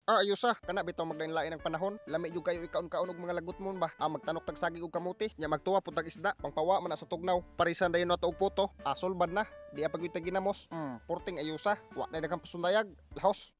Ah, ayos ah. Kana bitaw maglain-lain ang panahon. Lami jud kayo ikaon-kaon og mga lagutmon ba. Ah, magtanok tag saging og kamuti. Nya magtuwa pud tag isda, pangpawa man na sa tugnaw. Parisan dayon nato og puto. Asol bad na. Di pa gyud ta ginamos. Porting ayusa. Wa na daghang pasundayag. Lahos.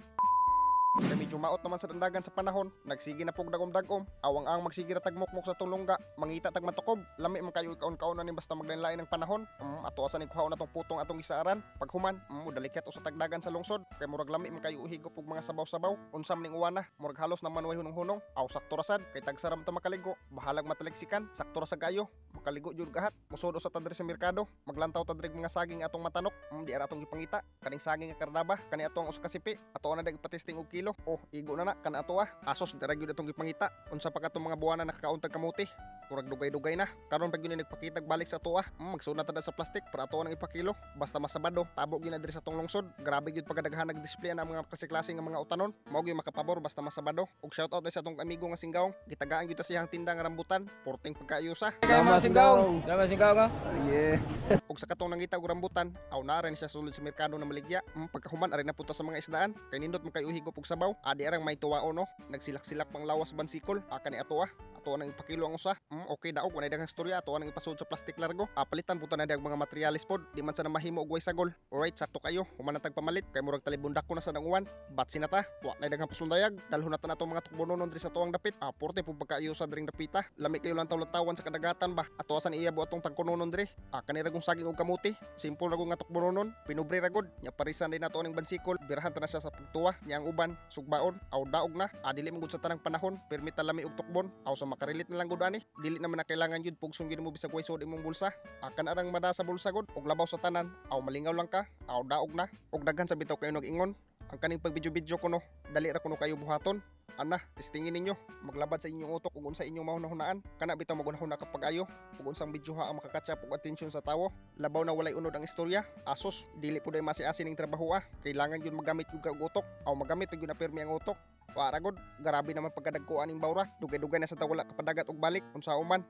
Kay medyo maot naman sa dandagan sa panahon, nagsige na pog dagom-dagom. Awang ang magsige ra tagmukmok sa tulongga, mangita tag matukob. Lami man kayo ikaon-kaon na ni basta maglain-lain ang panahon. Ato asa ni kuhaon natong putong atong gisaaran. Paghuman, daliket usa tagdagan sa lungsod. Kay murag lami man kayo uhigop og mga sabaw-sabaw. Unsa man ning uwana, murag halos na manuhay hunong-hunong. Aw sakto ra sad kay tagsaram ta makaligo. Bahalag mataliksikan, sakto ra sa gayo. Makaligo jud gahat. Musod usa ta diri sa merkado, maglantaw ta diri mga saging atong matanok. Di ara atong gipangita. Kaning saging nga kardaba, kani atong usa ka sipi. Ato na dag ipatesting og kilo. Oh, igo na na kana ato ah. Asos dira gyud atong gipangita. Unsa pa katong mga buwana nakakaon tag kamuti. Murag dugay-dugay na. Karon pag yun nagpakitag balik sa ato ah. Magsunod ta sa plastic para ato nang ipakilo. Basta masabado, tabo gyud na diri sa atong lungsod. Grabe gyud pagkadaghan nag-display na ang mga klase-klase nga mga utanon. Mao gyud makapabor basta masabado. Ug shout out sa atong amigo nga Singgaong. Gitagaan gyud ta siyang tinda nga rambutan. Porting pagkaayusa. Salamat Singgaong. Salamat Singgaong ah. Yeah. Ug sa katong nangita og rambutan, aw naa rin siya sulod sa merkado na maligya. Pagkahuman ari na punta sa mga isdaan. Kay nindot man kayo higop og sabaw. Adi arang may tuwaon no. Nagsilak-silak pang lawas bansikol. Kani ato ah. Ato nang ipakilo ang usa. Okay daog walay daghang storya, ato nang ipasud sa plastic largo. Palitan po ta na dag mga materialis pod. Di man sa na mahimo og way sagol. Alright, sakto kayo. Human na tag pamalit kay murag talibundak ko na sa danguan. Batsi na ta. Wa nay daghang pasundayag. Dalhon na ta natong mga tukbononon diri sa tuang dapit. Porte pud pagkaayo sa diring dapita. Lami kayo lang tawlatawan sa kadagatan ba. Ato asan iyabo atong tagkunonon diri. Kani ra gong saging og kamuti. Simple ra gong nga tukbononon. Pinubre ra gud. Nya parisan din nato aning bansikol. Birahan ta na siya sa pagtuwa. Nya ang uban sugbaon. Aw daog na. Dili man gud sa tanang panahon. Permita lami og tukbon. Aw sa makarilit na lang gud ani. Dili naman na kailangan jud pugson gyud mo bisag way sud imong bulsa. Kan arang mada sa bulsa gud og labaw sa tanan. Aw malingaw lang ka. Aw daog na. Og daghan sa bitaw kayo nag-ingon. Ang kaning pagbidyo-bidyo kuno, dali ra kuno kayo buhaton. Ana, testingin ninyo, maglabad sa inyong utok ug unsa inyong mahunahunaan. Kana bitaw magunahuna kapag ayo ug unsang video ha ang makakatchap og atensyon sa tawo. Labaw na walay unod ang istorya. Asos, dili pud ay masiasi ning trabaho ah. Kailangan gyud magamit gyud ka og utok. Aw magamit gyud na pirmi ang utok. Para gud, grabe naman pagkadagko aning bawra. Dugay-dugay na sa wala kapadagat og balik unsaon man.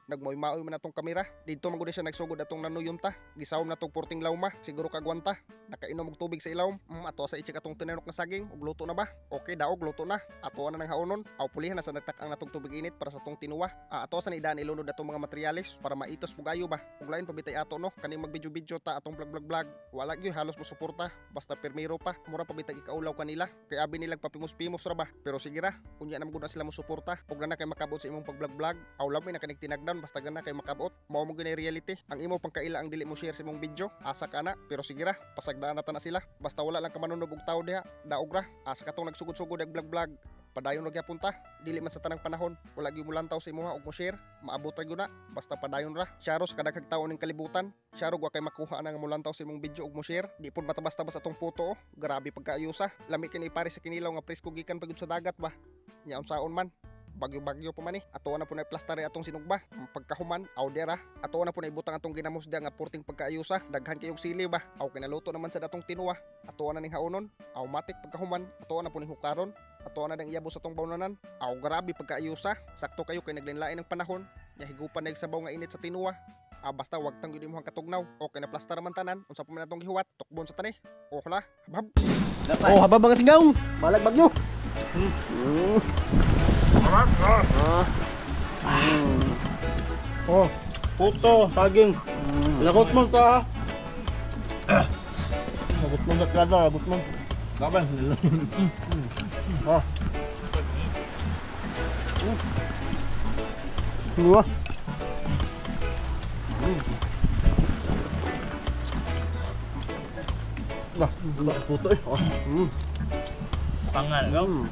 Nagmaoy-maoy man atong kamera. Didto man gud siya nagsugod atong nanuyom ta. Gisawom na tong porting lawma, siguro kagwanta. Nakainom og tubig sa ilawom. Ato sa i-check atong tinanok nga saging ug luto na ba? Okay daog, luto na. Ato na nang haonon. Aw pulihan na sa nagtak-ang natong tubig init para sa tong tinuwa. Ato sa nidaan ilunod atong mga materyales para maitos pugayo ba. Ug lain pa bitay ato no, kaning magbidyo-bidyo ta atong vlog vlog vlog. Wala gyud halos mo suporta, basta pirmiro pa. Mura pa bitay ikaulaw kanila. Kay abi nilag papimos-pimos ra ba. Pero sige ra, unya na magud na sila mo suporta. Ug na kay makabot sa imong pag-vlog vlog. Aw lami na kanig tinagdan basta gana kay makabot. Mao mo gyud reality. Ang imo pangkaila ang dili mo share sa imong video. Asa ka na, pero sige ra, pasagdaan na ta na sila. Basta wala lang ka manunog og tawo diha, daog ra. Asa katong nagsugod-sugod ag vlog vlog. Padayon ra gyapon ta. Dili man sa tanang panahon, wala gyud molantaw sa imuha og mo share, maabot ra gyud na. Basta padayon ra. Syaro sa kadaghang tawo ning kalibutan. Syaro wa kay makuha na nga molantaw sa imong video og mo share. Di pud matabas-tabas atong puto oh. Grabe pagkaayusa. Lami kini pare sa kinilaw nga presko gikan pa gyud sa dagat ba. Nya unsaon man. Bagyo-bagyo pa man eh. Ato na po na plastare atong sinugba. Pagkahuman, aw dira. Ato na po na ibutang atong ginamos diya nga porting pagkaayusa. Daghan kayong sili ba. Aw kinaluto naman sa datong tinuwa. Ato na ning haonon. Aw matik pagkahuman. Ato na po ning hukaron. Ato na dang iyabo sa tong bawnanan. Aw grabe pagkaayusa. Sakto kayo kay naglain-lain ng panahon. Nya higupan na sabaw nga init sa tinuwa. Basta wag tang gyud imong katugnaw. Okay na plastar man tanan. Unsa pa man atong gihuwat? Tukbon sa tani. Okla. Habhab. Oh, habab mga Singgaong. Balag bagyo. Oh, puto, saging. Lagot mo ta. Lagot mo sa klaro, lagot mo. Laban. Oh. Dua. Nah, puto eh. Oh. Pangal. Ano?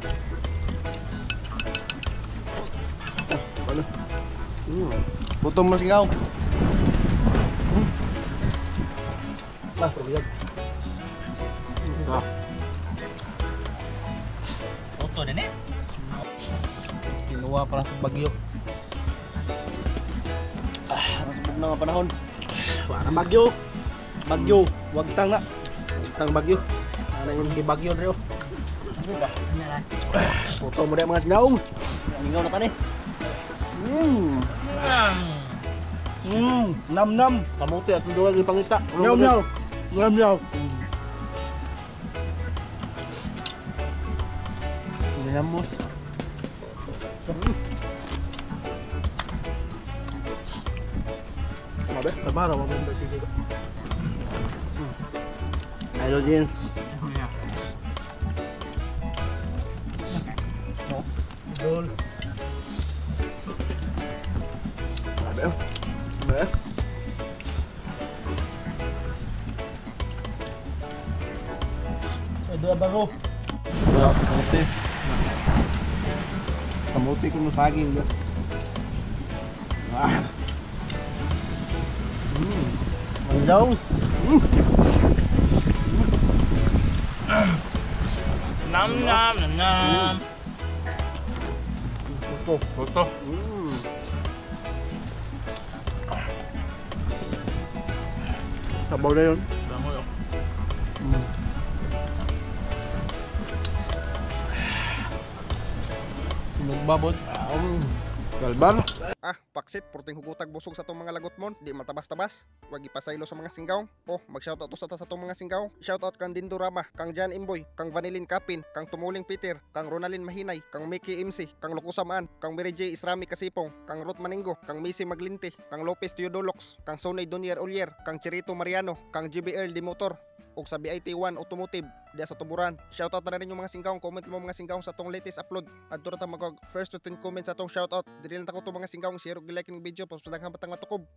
Puto mo Singgaong. Ah, paglag. Ah. Puto din eh. Kinuha para sa bagyo. Ah, nasubog na nga panahon. Wala bagyo. Bagyo, wag tang na. Wag tang bagyo. Ano yung bagyo dre oh. Puto mo rin mga Singgaong. Lingaw na tani. Nam nam. Kamuti at duwag ipangita. Nyaw nyaw. Nyaw nyaw. Ginamos. Grabe. Tabara wa mo ba sige. Idol din. Idol. Grabe oh. Grabe. Idol baro. Kamote. Kamote ko no saging ba. Ah. Ang daw. Nam nam nam nam. Ito. Luto. Sabaw na yun. Bango yun. Nagbabot. Galban. Ah, paksit, porting hugutag busog sa tong mga lagot mon, di matabas-tabas. Wag ipasaylo sa mga singgaw. Oh, mag-shoutout sa ta sa tong mga singgaw. Shoutout kang Dindo Rama, kang Jan Imboy, kang Vanilin Kapin, kang Tumuling Peter, kang Ronalyn Mahinay, kang Mickey MC, kang Lukusamaan, kang Mary J. Isrami Kasipong, kang Ruth Maningo, kang Missy Maglinte, kang Lopez Teodolox, kang Sonay Donier Olier, kang Chirito Mariano, kang GB Earl Dimotor, ug sa BIT1 Automotive diya sa Tuburan. Shoutout na rin yung mga singgaw. Comment mo mga singgaw sa tong latest upload. Adto ra ta mag first 15 comments sa tong shoutout. Dili lang ta ko to mga singgaw. Share ug like ning video para sa daghang batang matukob.